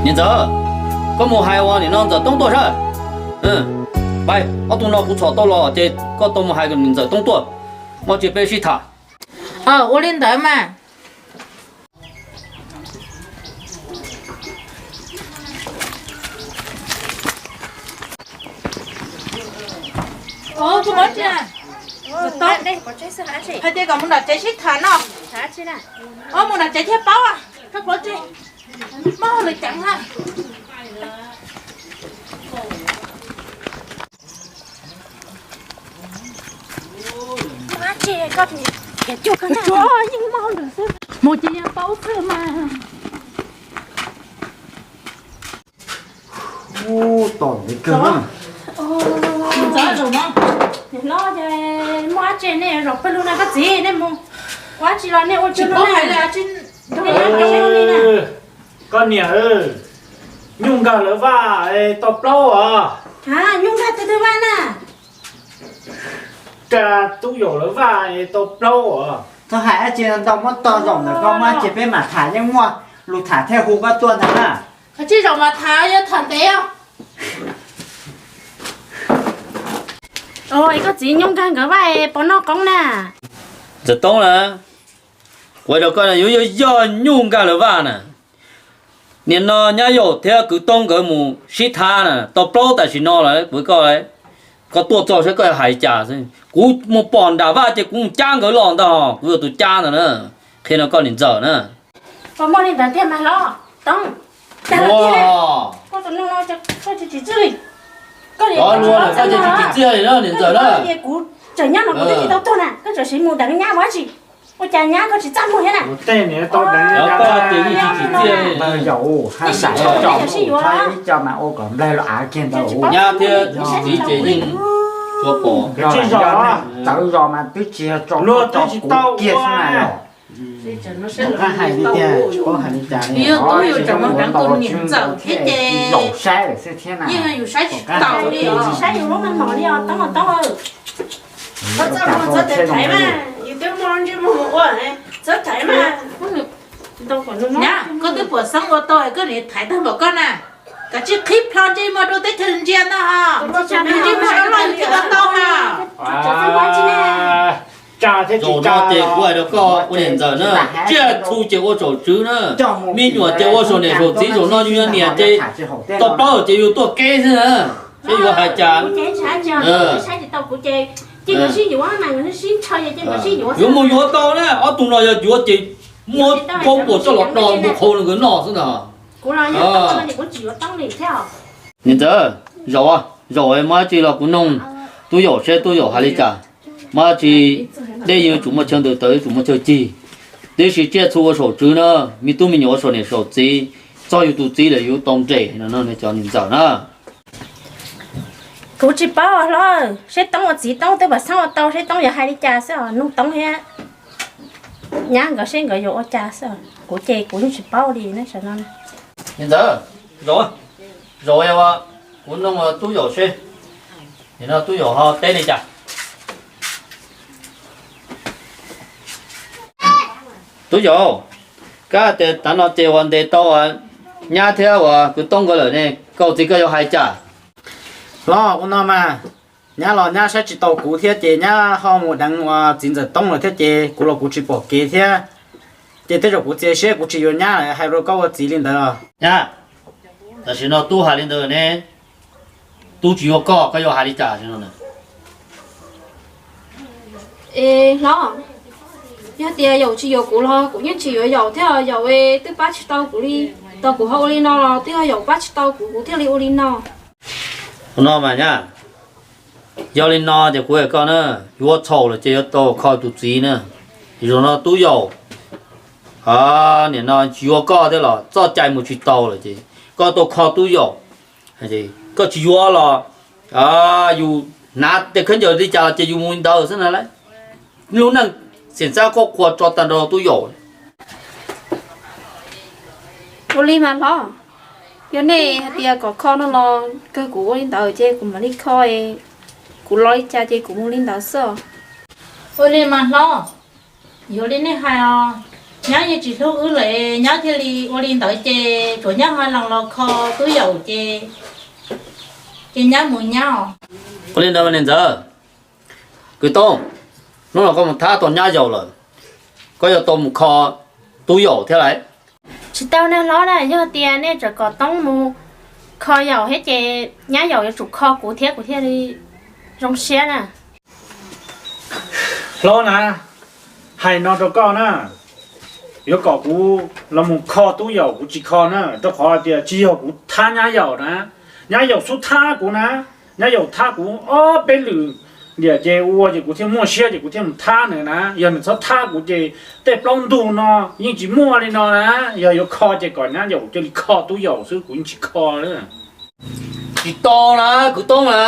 Niam ntxawm, koj mus hais ua niam no Ntxawm Toob tuaj saib. Pais, ob tug no kuv txhom tau los ces koj tau mus hais kom niam Ntxawm Toob tuaj, muaj tsis peb sib tham. Ua li ntawd mas. Hais tias kom mus nram tsev sib tham no. Mus nram tsev thiaj paub, koj pov tseg, muab hauj lwm ceev na. Mus ces yog paub xwb mas. Tom kawg. Ntxawm, zaum no, niam hlob, muaj dab tsi nej zaum pawg lug na koj txiv, nej mus ua dab tsi los nej ua tsis paub hais li. Koj niam, nyuj nkag lawv vaj tau plaub os. Nyuj nkag twg twg vaj na? Nkag tub Yaum lawv vaj tau plaub os. Txhob hais dab tsi ntau, muab tog zaum ntawm koj, muab dab tsi peb mam tham, yeej muaj lus tham thiaj hu koj tuaj ntag na. Koj tsis zaum mas tham, yog tham ntev os. Koj txiv, nyuj nkag nkawd vaj puas noj qoob na? Ntxawm Toob na, kuv hais rau koj, yuav yog nyuj nkag lawv vaj na. Nim no nyab Yaum thiab kwv Toob nkawd mus sib tham na, tau plaub tam sim no lawm, kuv koj, koj tuaj txog saib koj yuav hais li cas xwb. Kuv mus pom nram vaj ces kuv mus cab nkawd los ntag, kuv yog tus cab ntag na. Qhia rau koj niam Ntxawm na. Puas muaj li ntawd tiag mas hlob Toob? Ua, koj tus neeg no koj tsis tsim txiaj li. Koj niam, koj tsis tsim txiaj li na niam Ntxawm na. Kuv tseem nyob no kuv twb tsis tau tuag na, koj tseem siv mus deev nyab ua dab tsi? Ua cas nyab koj tsis txaj muag thiab na? Koj tias yeej tsis tsim txiaj li. Yaum, haj sam tso ib co mas ua kom nplaig los av kiag ntawd. Nyab thiab txiv ces yeej tsis pom. Txawv zos mas twb tsis yog tso, luag twb tsis tau kiag xwb na yom. Hais li tiag, tsis paub hais li cas li. Yog tub yus tseem mus deev tus niam Ntxawm thiab ces zaum saib lawm xwb thiab na. Yeej yus saib tsis taus li os. Saib yus lub meej mom li os Toob, Toob. Txhob txaj muag, txhob thaiv mas, yus twb muaj ntsej muag mus ua, txhob thaiv mas. Nyab, koj twb pom xeeb ua tau koj niam thaiv tag npaum koj na. Kav tsij qhib plho ntsej muag rau teb chaws ntsia ntag hos. Ntsej muag sab loj yus thiaj tau tau hos. Tsa thiab tsis tsa no ces kuv hais rau koj ua niam Ntxawm na, tsiaj txhu ces ua saum tswv na, me nyuam ces ua saum niam saum txiv, zaum no yus yog niam ces tau plaub ces yus tuaj kev xwb na, seb yuav hais cas. Yuav mus yuav tau na, ob tug no yog yuav ces muab khaub puas coj los do ntug qhau nkawd noj xwb ntag. Niam Ntxawm, zaum, zaum muab dab tsi los kuv noog tub Yaum seb tub Yaum hais li cas. Muab dab tsi, dej yeej yuav tsum muaj chaw ntws, taws yuav tsum muaj chaw cig, tiam sis tsiaj txhu ua saum tswv na, me tub me nyuam ua saum niam saum txiv, txog yus tus txiv lawm yus tau nres no, cov niam Ntxawm na. Kuv tsis paub hlob, seb Toob ua txiv Toob twb pom xeeb ua tau, seb Toob yuav hais li cas xwb os, noog Toob thiab nyab nkawd seb nkawd yuav ua cas xwb os, kuv ces kuv yeej tsis paub li na. Niam Ntxawm, zaum, zaum, kuv noog tub Yaum seb, nim no tub Yaum ho teb li cas. Tub Yaum, koj tias tav no ces uas ntes tau nyab thiab uas kwv Toob nkawd lawm ne, koj txiv koj yuav hais cas? Hlob, ua no mas, nyab los nyab saib tsis taus kuv thiab ces nyab ho mus deev uas txiv Ntxawm Toob lawm thiab ces kuv los kuv tsis pom kev thiab. Ces tej zaum kuv txias siab kuv tsis yuav nyab lawm, hais rau koj ua txiv li ntawd. Nyab, tam sim no tub hais li ntawd ne, tub tsis yuav koj, koj yuav hais li cas no? Es hlob, yog tias Yaum tsis yuav kuv los kuv yeej tsis yuav Yaum thiab, Yaum twb pab tsis tau kuv li. Tau kuv ho ua li no los twb yog Yaum pab tsis tau kuv, kuv thiaj li ua li no. Ua no mas nyab, yog li no ces kuv hais koj na, yuav txhaum lawm ces yuav tau kho tus txiv na. Zaum no tub Yaum, nim no tsis yuav koj thiab los txoj cai mus tsis tau lawm ces koj tau kho tub Yaum. Koj tsis yuav los yus hnav tej khaub ncaws li cas los ces yus mus li ntawd xwb na lauj. Lub neej xiam txab qhuab qhua tso tag nrho tub Yaum. Ua li mas hlob, yog nej hais tias kom kho no los kawg kuv ua li ntawd ces kuv mam li kho, kuv los li cas ces kuv mus li ntawd xwb. Ua li mas hlob, yog li nej hais os. Nyab yeej tsis hlub wb lawm, nyab thiaj li ua li ntawd ces tsuas nyab ho lees los kho Tub Yaum ces, ces nyab mus nyab os. Ua li ntawd niam ntxawm, kwv Toob, hnub no koj mus thab tau nyab Yaum lawm, koj yuav tau mus kho Tub Yaum thiab lauj. Tsis tau na hlob na, yog tias nej tseem kom Toob mus kho Yaum thiab ces nyab Yaum yuav tsum kho kuv thiab kuv thiaj li zoo siab na. Hlob na, hais no rau koj na, yuav kom kuv los mus kho Tub Yaum kuv tsis kho na, rau qhov tias tsis yog kuv thab nyab Yaum na, nyab Yaum xub thab kuv na, nyab Yaum thab kuv ob peb lwm tiam ces ua ces kuv thiaj muaj siab ces kuv thiaj mus thab nws na, yog nws txhob thab kuv ces tej plaub ntug no yeej tsis muaj li no na, yog yuav kho ces kom nyab Yaum cia li kho Tub Yaum xwb kuv yeej tsis kho na. Tsis tau na, kwv Toob na,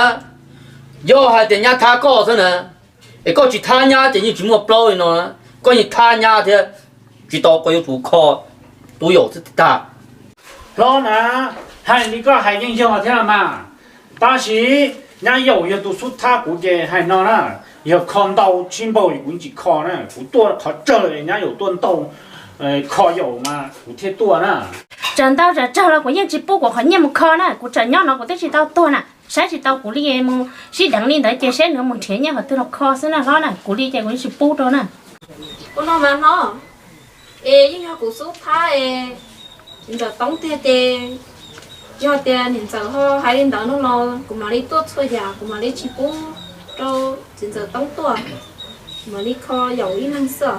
yog hais tias nyab thab koj xwb na, es koj tsis thab nyab ces yeej tsis muaj plaub li no na, koj yeej thab nyab thiab tsis tau, koj yuav tsum kho Tub Yaum xwb tag. Hlob na, hais li koj hais yeej yog thiab mas, tab sis nyab Yaum yog tus xub thab kuv ces hais no na, yog kho ntau tsis npaug kuv tsis kho na, kuv tuaj qhov tsawg nyab Yaum tuaj ntau kho Yaum mas kuv thiaj tuaj na. Tsam ntau tsam tsawg los kuv yeej tsis pub kuv qhov nyiaj mus kho na, kuv tsam nyob no kuv twb tsis tau tuag na, saib tsis tau kuv li mus sib deev li ntawd ces seb nws mus nrhiav nyiaj qhov twg los kho xwb na hlob na, kuv li ces kuv yeej tsis pub rau na. Ua no mas hlob, es yeej yog kuv xub thab es txiv ntxawm Toob tiag ces yog tias niam ntxawm ho hais li ntawd no los kuv mam li tuaj txhua yam, kuv mam li tsis pub rau txiv ntxawm Toob tuaj, kuv mam li kho Yaum ib leeg xwb.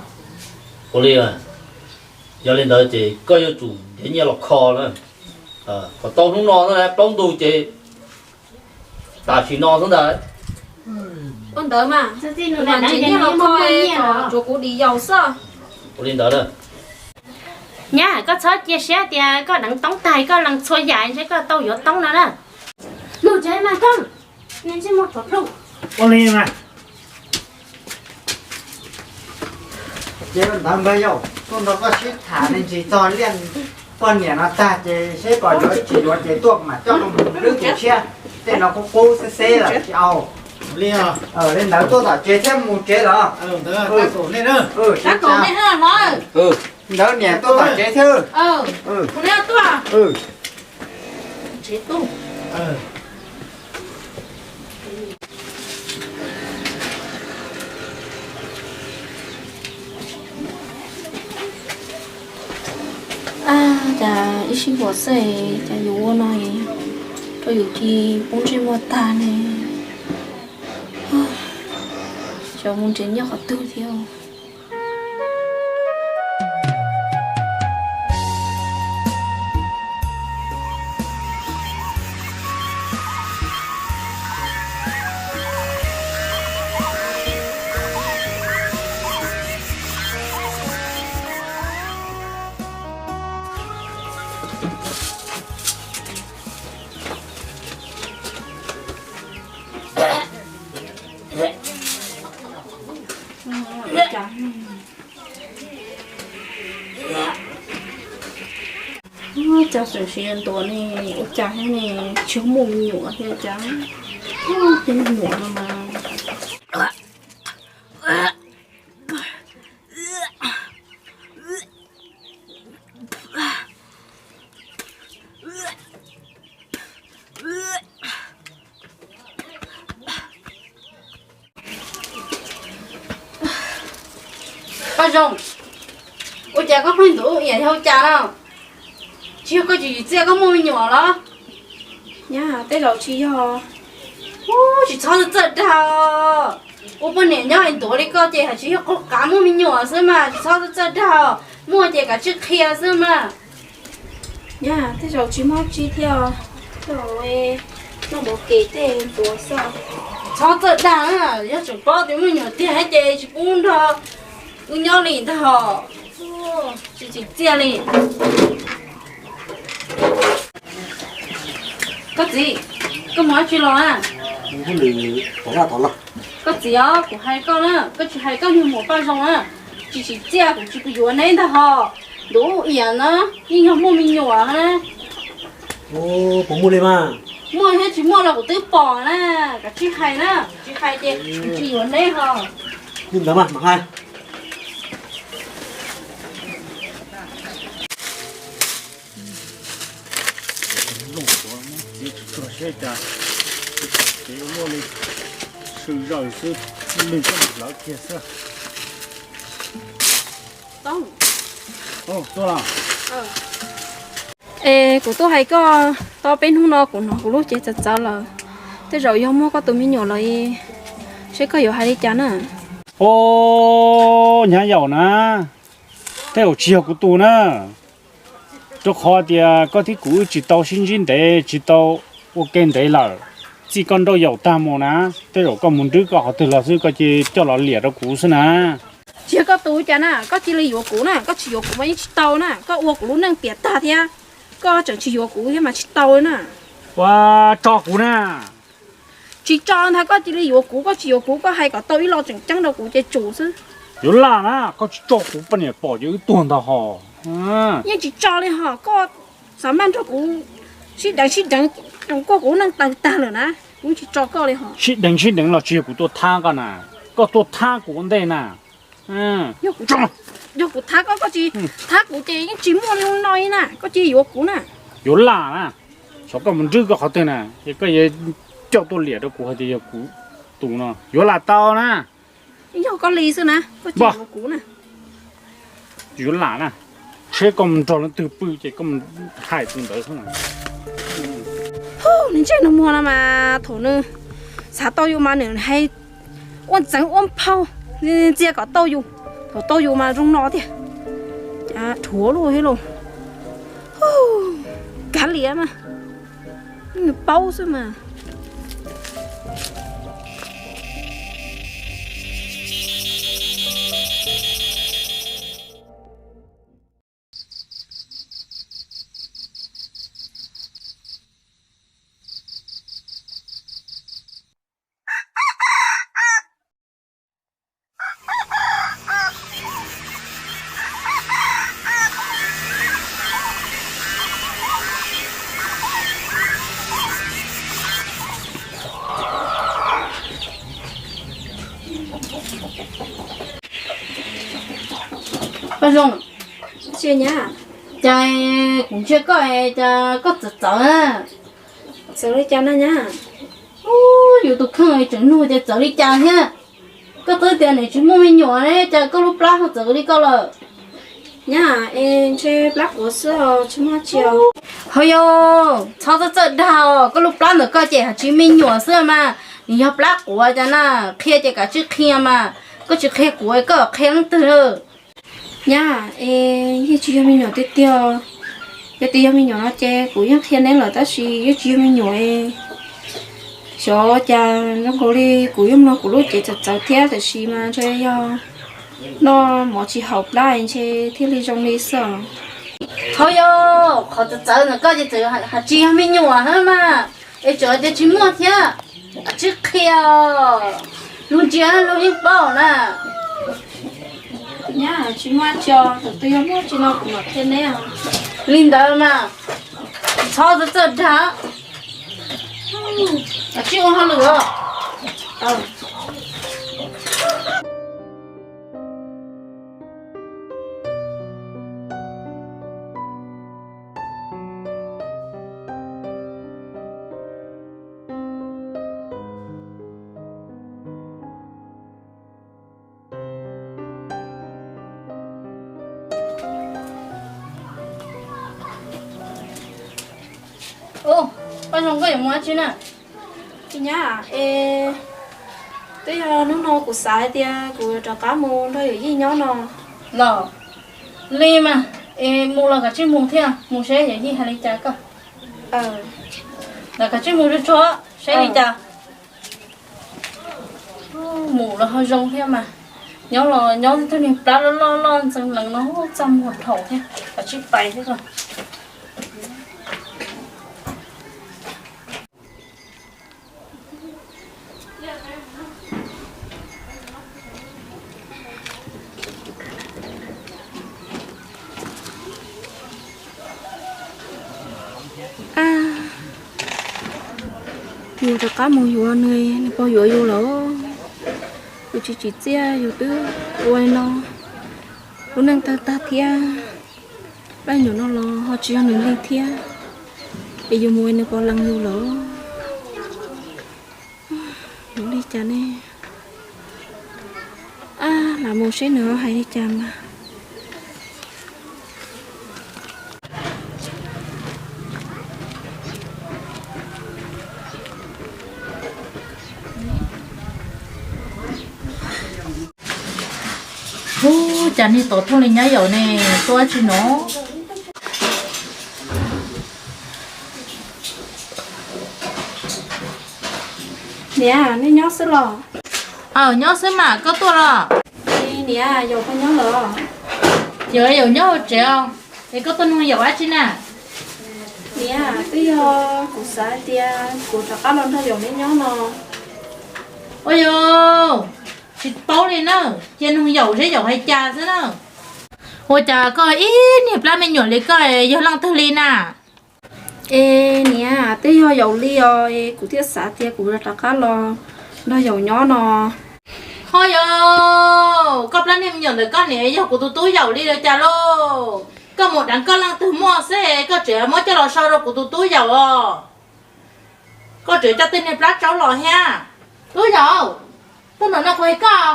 Ua li, yog li ntawd ces koj yuav tsum nrhiav nyiaj los kho na, kom tau hnub no xwb na, plaub ntug ces tam sim no xwb ntag. Ua ntawd mas, kuv mam nrhiav nyiaj los kho, tsuav kuv dim Yaum xwb. Ua li ntawd na. Nyab, koj txhob cia siab tias koj deev Toob tag koj lees txhua yam ntshe koj tau yuav Toob no na. Mus tsev mas Toob, ntsej muag plhus. Ua li mas. Ces ntawd npawg Yaum, tuaj nrog koj sib tham me ntsis txog liaj poj niam no tag ces seb kom yuav tsis yuav ces tuaj mam coj mus hlwb tus tshiab. Tej no qub qub xeb xeb lawm tsis au. Li ntawd tuaj tom tsev thiab mus tsev los. Ntawd niam tuaj tom tsev thiab. Ab, cas ib sij huam xwb cas yus ua no rau yus cia poob ntsej muag tag ne. Xyov mus nrhiav nyiaj qhov twg thiab. Cas xyov xyov ntuas ne, ua cas thiab ne, tsis muaj me nyuam thiab cas, tej me nyuam no mas. Paj Zoo, ua cas koj pheej ntuav iam yau cas no? Tsis yog koj tsis tsim txiaj koj muaj me nyuam los? Nyab, tej zaum tsis yog. Ub, tsis txhob txawj dag. Ua poj niam nyob es ntuav li koj ces hais tsis yog qaug qav muaj me nyuam xwb mas, tsis txhob txawj dag. Muaj ces kav tsij qhia xwb mas. Nyab, tej zaum tsis muaj tsi thiab, tej zaum noj mov kev tej ntuav xwb. Txhob txawj dag, yog tseem paub tias muaj me nyuam tiag ces tsis pub nrog wb nyob li ntag hos. Tsis tsim txiaj li. Koj txiv, koj mus dab tsi los a? Koj txiv os, kuv hais koj na, koj tsis hais koj niag muam Paj Zoo na, tsis tsim txiaj kuv tsis pub yuav neb ntag hos. Ntuav iam na, yeej yog muaj me nyuam na. Puas muaj li mas? Muaj thiab tsis muaj los kuv twb pom na, kav tsij hais na, tsis hais ces kuv tsis yuav neb hos. Li ntawd mas mam hais. Ces muaj li swm zaws xwb, nws coj mus hlawv kiag xwb. Es kuv tuaj hais koj, tau peb hnub no kuv hnov kuv lub cev txawv txawv lawm, tej zaum yog muaj koj tus me nyuam lawm, seb koj yuav hais li cas na. Os, nyab yaum na, tej zaum tsis yog kuv tus na, rau qhov tias koj thiab kuv wb tsis tau sib ntsib ntev, tsis tau ua ke ntev lawm. Txij koj nrauj yaum tag mus na, tej zaum koj mus nrwb koj qhov twg los xwb, koj cia coj los liam rau kuv xwb na. Tsis yog koj tus cas na, koj cia li yuav kuv na, koj tsis yuav kuv mas yeej tsis tau na, koj ua kuv lub neej piam tag thiab, koj tseem tsis yuav kuv thiab mas tsis tau na. Ua, tso kuv na. Tsis tso ntag, koj cia li yuav kuv, koj tsis yuav kuv, koj hais kom tau ib lo tseem ceeb rau kuv ces tsum xwb. Yuav lam na, koj tsis tso kuv poj niam pom ces wb tuag ntag hos. Yeej tsis tso li hos, koj xav maj nrog kuv sib deev sib deev, koj kuv neej tawg tag lawm na, kuv tsis tso koj li hos. Sib deev sib deev los tsis yog kuv tuaj thab koj na, koj tuaj thab kuv ua ntej na. Yog kuv thab koj, koj tsis thab kuv ces yeej tsis muaj li no na, koj cia yuav kuv na. Yuav lam na, xyov koj mus nrwb koj qhov twg na, es koj yuav coj tuaj liam rau kuv hais tias yog kuv tus no, yuav lam tau na. Yog koj li xwb na, koj cia yuav kuv na. Yuav lam na, seb koj mus nrog leej twg pw ces koj mus hais tus ntawd xwb na. Nws ntsej nws muag no mas thaum nws xav tau yus mas nws hais ua ntxeev ua phau, ntxias kom tau yus, thaum tau yus mas zoo no tiag. Cas dhuav luaj thiab lauj. Kav liam mas, nws paub xwb mas. Paj Zoo, cas kuv ntsia koj, cas koj txawv txawv na? Txawv li cas na nyab? Ub, yus tus kheej tseem nug tias txawv li cas thiab. Koj twb tias nws tsis muaj me nyuam ne, cas koj lub plab ho txawv li koj lawm? Nyab, es ntshe plab quav xwb os, tsis muaj dab tsi os. Hos yog, txhob txawj txawj dag os, koj lub plab ntawm koj ces haj tsis me nyuam xwb mas, nws yog plab quav cas na, qhia ces kav tsij qhia mas, koj tsis qhia kuv koj qhia leej twg lawm? Nyab, es yeej tsis yog me nyuam tiag tiag. Yog tias yog me nyuam no ces kuv yeej qhia neb lawm tab sis yeej tsis yog me nyuam. Xyov cas zoo nkaus li kuv yeej mloog kuv lub cev txawv txawv thiab, tab sis mas ntshe yog noj mov tsis haum plab ntshe thiaj li zoo li xwb os. Thaum yog qhov txawv txawv ntawm koj ces txawm haj tsis yog me nyuam thiab mas, es tseem tias tsis muaj thiab, kav tsij qhia. Luag ntsia luag yeej paub na. Nyab, tsis muaj dab tsi os, thaum twg yog muaj dab tsi no kuv mam qhia neb. Li ntawd mas, txhob txawj txawj dag. Kav tsij ua hauj lwm os. Ub, Paj Zoo, koj yuav mus dab tsi na? Tsis nyab, es twb yog hnub no kuv xav hais tias kuv yuav rov qab mus nrog yawm yij nyob no. Los, li mas, es mus los kav tsij mus thiab, mus seb yawm yij hais li cas koj. Los kav tsij mus tsuag tsuag seb li cas. Mus los ho zoo thiab mas, nyob los nyob tib tug niag plab loj loj loj ntxeev leev no txaj muag dhau thiab, kav tsij pais thiab os. Yus rov qab mus yuav nws, nws puas yuav yus lawm? Yus tsis tsim txiaj, yus twb ua li no, lub neej tawg tag thiab. Pab nyuam no los ho tsis yog nws li thiab, es yus mus nws puas lees yus lawm? Cas ne, ab, lam mus seb nws hais li cas mas. Ub, cas niag tod thooj li nyab yaum ne, tuaj tsis no? Niam, nej nyob xwb los? Aw, nyob xwb mas, koj tuaj los? Niam, yaum koj nyob los? Yog yaum nyob hauv tsev os. Es koj tuaj nug yaum dab tsi na? Niam, twb yog kuv xav hais tias kuv rov qab los nrog yaum nej nyob no. Ua yog, tsis paub li na, cia nug yaum seb yaum hais cas xwb na. Ua cas koj ib niag plab me nyuam li koj yog leej twg li na? Es niam, twb yog yaum li os, es kuv thiaj xav tias kuv rov qab los nrog yaum nyob no. Ho yog, koj plab niag me nyuam ntawm koj niam yog kuv tus tub yaum li los cas lauj? Koj mus deev koj leej twg muaj xwb koj tseem muab coj los sau rau kuv tus tub yaum os. Koj tseem coj tej niag plab tsaub los thiab. Tub yaum, tuaj nram no kuv hais koj.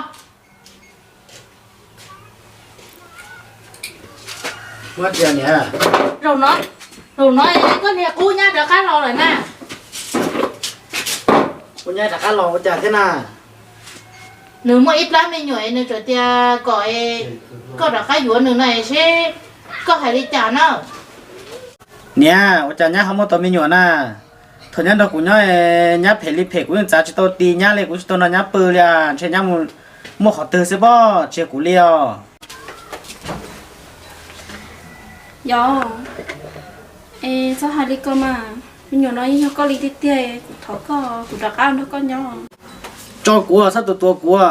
Zaum no, zaum no koj niag qub nyab rov qab los lawm na. Qub nyab rov qab los ua cas thiab na? Nws muaj ib plab me nyuam, nws tseem tias kom koj rov qab yuav nws no seb koj hais li cas na. Niam, ua cas nyab ho muaj tau me nyuam na? Thaum nyab nrog kuv nyob, nyab phem li phem, kuv yeej txav tsis tau ti nyab li, kuv tsis tau nrog nyab pw li, ntshe nyab muaj qhov twg xwb pob, tsis yog kuv li os. Yog, es txhob hais li ko mas, me nyuam no yeej yog koj li tiag tiag, kuv thov koj, kuv rov qab nrog koj nyob. Tso kuv, txhob tus tuav kuv.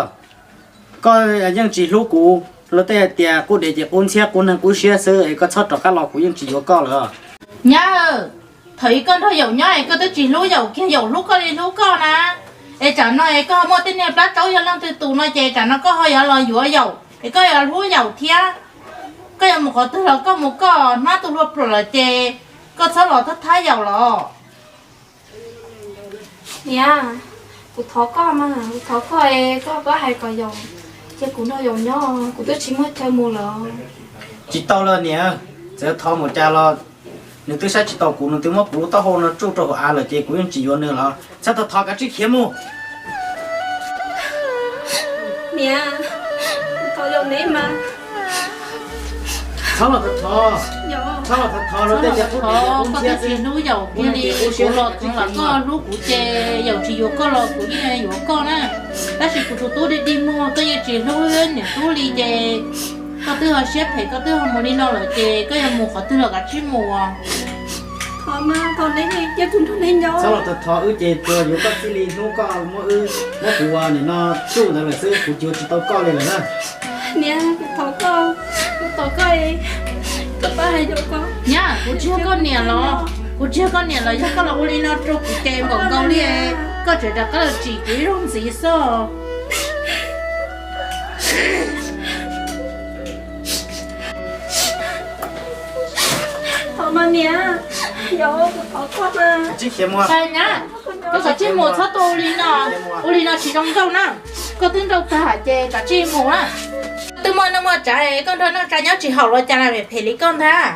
Koj yeej tsis hlub kuv, luag tej hais tias qub dev ces qub ntxhiab, qub neeg qub siab xwb, es koj txhob rov qab los, kuv yeej tsis yuav koj lawm. Nyab, thaum ub koj nrog yaum nyob es koj twb tsis hlub yaum kiag, yaum hlub koj li hlub koj na. Es tsam no es koj ho muaj tej niag plab tsaub yog leej twg tus no ces tsam no koj ho yuav los yuav yaum es koj yuav hlub yaum thiab. Koj yuav mus qhov twg los koj mus koj, hnab tus hlua pluam lawm ces koj txhob los thab thab yaum los. Niam, kuv thov koj mas, kuv thov koj es koj pab hais kom yaum, cia kuv nrog yaum nyob, kuv twb tsis muaj chaw mus lawm. Tsis tau lawm niam, txawm thov mus cas los nws twb saib tsis taus kuv, nws twb muab kuv lub taub hau no tsuj rau hauv av lawm ces kuv yeej tsis yuav nws los. Txhob thov thov, kav tsij khiav mus. Niam, kuv thov yaum neb mas. Txhob los thov thov, txhob los thov thov, luag tej tias qub dev qub ntxhiab xwb, qub neeg ces qub siab xwb, kav tsij khiav mus. Koj twb tsis hlub yaum kiag li, kuv los koj hlub kuv ces yaum tsis yuav koj los kuv yeej yuav koj na. Tab sis kuv tus tub dig dig muag, koj yeej tsis hlub niam tub li ces koj twb ho siab phem, koj twb ho mus li no lawm ces koj yuav mus qhov twg los kav tsij mus. Thov mas, thov neb cia kuv nrog neb nyob. Txhob los thov thov, wb ces tsuas yuav koj txij li hnub koj muab wb, muab kuv ua nim no tsuj ntawd lawm xwb, kuv yuav tsis tau koj li lawm na. Niam, kuv thov koj, kuv thov koj, koj pab hais rau koj. Nyab, kuv tsis yog koj niam los, kuv tsis yog koj niam los yog koj los ua li no rau kuv ces npaum nkaus li, koj tseem rov qab los tsim kuv ib zaug ntxiv xwb. Thov mas niam, yog kuv thov koj mas. Koj kav tsij mus, txhob tuaj ua li no, ua li no tsis zoo nkauj na. Koj twb nrauj tag ces kav tsij mus na. Twb muaj neej muaj tsav, koj nrog neej tsa nyob tsis haum los cas, phem li koj ntag.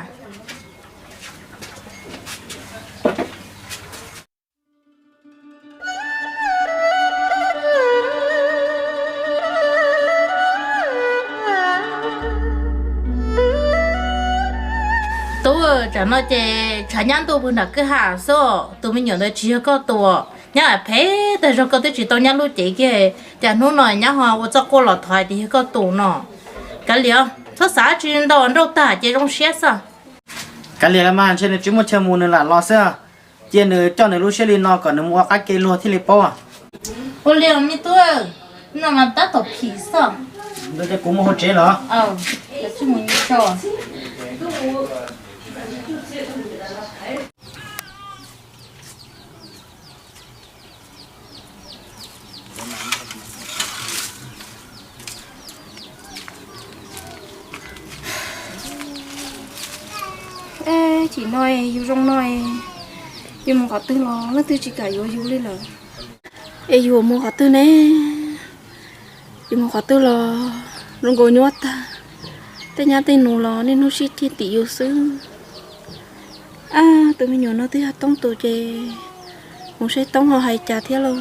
Tub, tsam no ces tshav nyab ntuj pw nram kwj ha xwb, tus me nyuam ntawd tsis yog koj tus. Nyab phem tag zog, koj twb tsis tau nyab lub cev kiag, cas hnub no nyab ho ua txoj quaj los thov hais tias yog koj tus no. Kav liam, txhob xav tsis ntau, nrauj tag ces zoo siab xwb. Kav liam los mas, ntshe nws tsis muaj chaw mus nws lam los xwb. Cia nws coj nws lub siab li no kom nws mus ua qab ke luag thiaj li paub. Ua li os me tub, no mas tab tom phim xwb. Ntawd ces kuv mus hauv tsev los? Eb, chim no yus zoo no, yus mus qhov twg los leej twg tsis kam yuav yus li lawm. Es yus mus qhov twg ne? Yus mus qhov twg los zoo nkaus nyuaj tag. Tej nyab tej nus los niaj hnub sib ceg tim yus xwb. Ab, tus me nyuam no twb yog Toob tus ces mus saib Toob ho hais cas thiab lauj.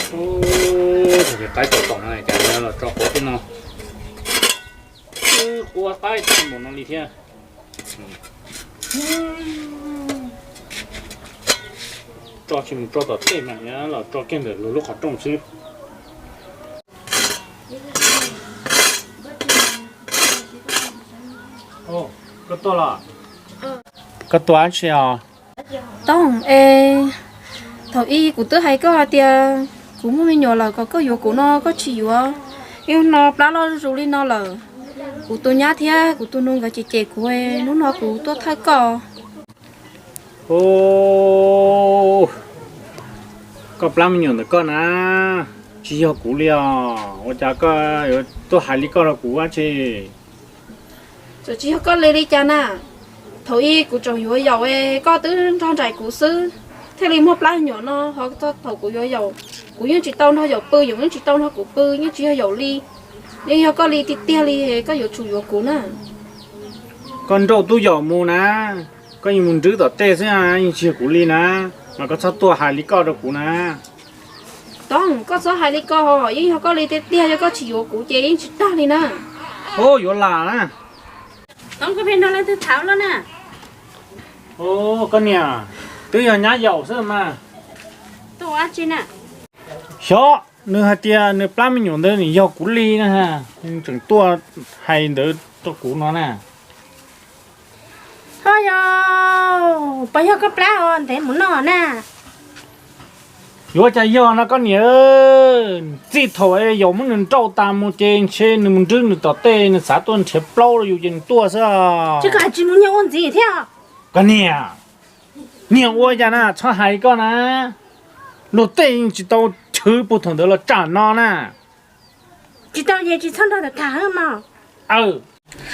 Tus qaib tau tom no cas los tso quav tib no, quav qaib tau npaum no li thiab. Tso tsis mus tso tom tej mas los tso kiag ntawm luag lub qhov rooj xwb. Koj tuaj los? Koj tuaj dab tsi os? Toob, es thaum ub kuv twb hais koj hais tias kuv muaj me nyuam lawm kom koj yuav kuv no koj tsis yuav. Ib hnub no plab loj zuj zus li no lawm, kuv tus nyab thiab kuv tus nus nkawd cem cem kuv, hnub no kuv tuaj thawj koj. Koj plab me nyuam ntawm koj na, tsis yog kuv li os, ua cas koj yuav tuaj hais li koj rau kuv dab tsi? Txawm tsis yog koj li li cas na, thaum ub kuv tseem yuav yaum, koj twb nrog nraim kuv xwb, thiaj li muaj plab me nyuam no. Ho txog thaum kuv yuav yaum, kuv yeej tsis tau nrog yaum pw, yaum yeej tsis tau nrog kuv pw, yeej tsis yog yaum li. Yeej yog koj li tiag tiag li, koj yuav tsum yuav kuv na. Koj nrauj tub yaum mus na, koj yeej mus nrwb tom tej xwb, yeej tsis yog kuv li na, mas koj txhob tuaj hais li koj rau kuv na. Toob, koj txhob hais li ko, yeej yog koj li tiag tiag, yog koj tsis yuav kuv ces yeej tsis tag li na. Ub, yuav lam na. Toob, koj pheej nrog leej twg tham lawm na? Ub, koj niam, twb yog nyab yaum xwb mas. Tuaj ua dab tsi na? Xyov, nws hais tias nws plab me nyuam ntawd nws yog kuv li na, nws tseem tuaj hais ntawd rau kuv no na. Ho yog, puas yog koj plab os, ntev mus noj na? Yuav cas yog no koj niam, txij thaum yaum muab nws nrauj tas mus ces ntshe nws mus nrwb nws tom tej, nws xav tuaj nrhiav plaub rau yus ces nws tuaj xwb. Tsis koj hais tsis mus niag ua ntxiv thiab. Koj niam, niag ua cas na, txhob hais koj na. Luag tej yeej tsis tau chwv puag thaum ntawd los tsam no na. Tsis tau ces tsis txhob nrog tham tham mas.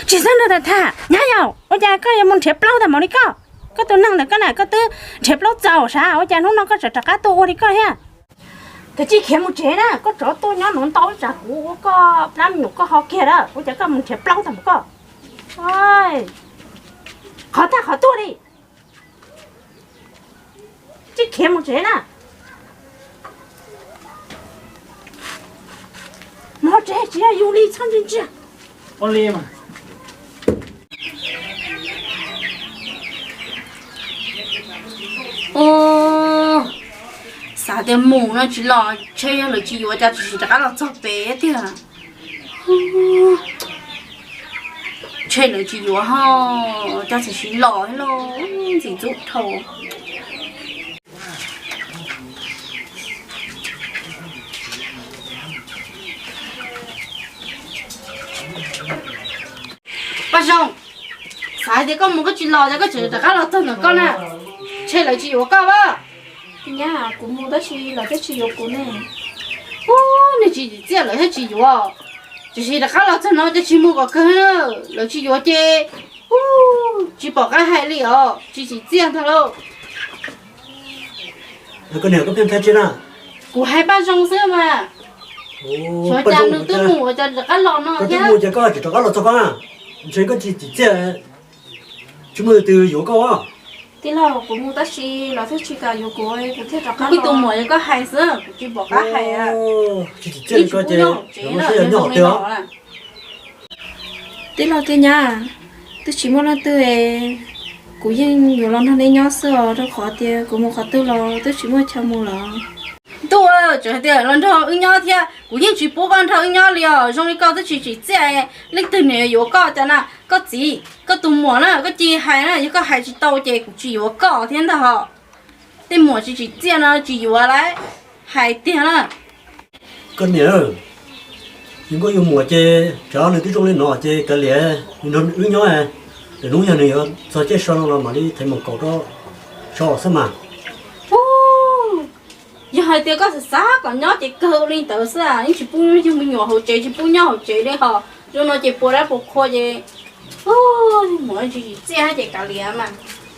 Tsis txhob nrog tham tham, nyab yaum, ua cas koj yuav mus nrhiav plaub tag npaum li koj? Koj tus neeg ntawm koj na koj twb nrhiav plaub txaus sav, ua cas hnub no koj tseem rov qab tuaj ua li koj thiab? Koj cia li khiav mus tsev na, koj tseem tuaj nyob no ntau tsam kuv ua koj plab me nyuam koj ho kiag lawm, ua cas koj mus nrhiav plaub tag npaum koj? Qhov tag qhov tuaj li. Cia li khiav mus tsev na. Mus tsev, tsis yog yus li txhob ntsia ntsia. Ua li mas. Xav tias mus no tsis los, ntshe yog lawv tsis yuav cas tsis rov qab los txog pem tiag. Ntshe lawv tsis yuav ho, cas txawm siv los thiab lauj, ntxim ntxub dhau. Paj Zoo, xav hais tias koj mus koj tsis los ces koj tseem rov qab los txog ntawm koj na, ntshe lawv tsis yuav koj a. Nyab, kuv mus tab sis lawv thiaj tsis yuav kuv ne. Ub, nej tsis tsim txiaj lawv thiaj tsis yuav, tiam sis rov qab los txog no ces tsis mus kom kawg, lawv tsis yuav ces, ub, tsis pom qab hais li os, tsis tsim txiaj ntag lauj. Koj niam, koj pheej ntshai tsi na? Kuv hais Paj Zoo xwb mas. Xyov cas nws twb mus ua cas rov qab los no thiab. Koj twb mus ces koj tseem rov qab los txog koj na, ntshe koj tsis tsim txiaj, tsis muaj leej twg yuav koj. Tij laug, kuv mus tab sis lawv thiaj tsis kam yuav kuv, kuv thiaj rov qab los. Tus muam, yog koj hais xwb, kuv tsis pom qab hais. Tsis tsim txiaj li koj ces nyob hauv tsev, nyob hauv twg os? Tij laug thiab nyab, twb tsis muaj leej twg, kuv yeej yuav los nrog neb nyob xwb os, rau qhov tias kuv mus qhov twg los twb tsis muaj chaw mus lawm. Ntuj, tseem hais tias los nrog wb nyob thiab, kuv yeej tsis pub koj nrog wb nyob li os. Zoo li koj twb tsis tsim txiaj, leej twg nws yuav koj cas na? Koj txiv, koj tus muam na, koj cia li hais na, yog koj hais tsis tau ces kuv tsis yuav koj thiab ntag hos. Tej muam tsis tsim txiaj no tsis yuav lawm, hais tiag na. Koj niam, yus nkauj yus muam ces tsam nws twb zoo li no ces kav liam, nws nrog wb nyob, lwm hnub yog nws yuav txog caij so no los mam li thev mus kaus rau so xwb mas. Yog hais tias koj xav xav kom nyob ces kawg ua li ntawd xwb, yeej tsis pub yug me nyuam hauv tsev, tsis pub nyob hauv tsev li hos. Zoo no ces puas dab puas qhua ces, muam tsis tsim txiaj ces kav liam mas.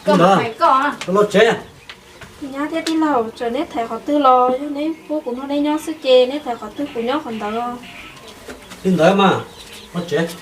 Koj hais koj. Los tsev. Nyab thiab tij laug, txawm neb thaiv qhov twg los yog neb pub kuv nrog neb nyob xwb ces neb thaiv qhov twg kuv nyob qhov ntawd. Li ntawd mas, ua tsev.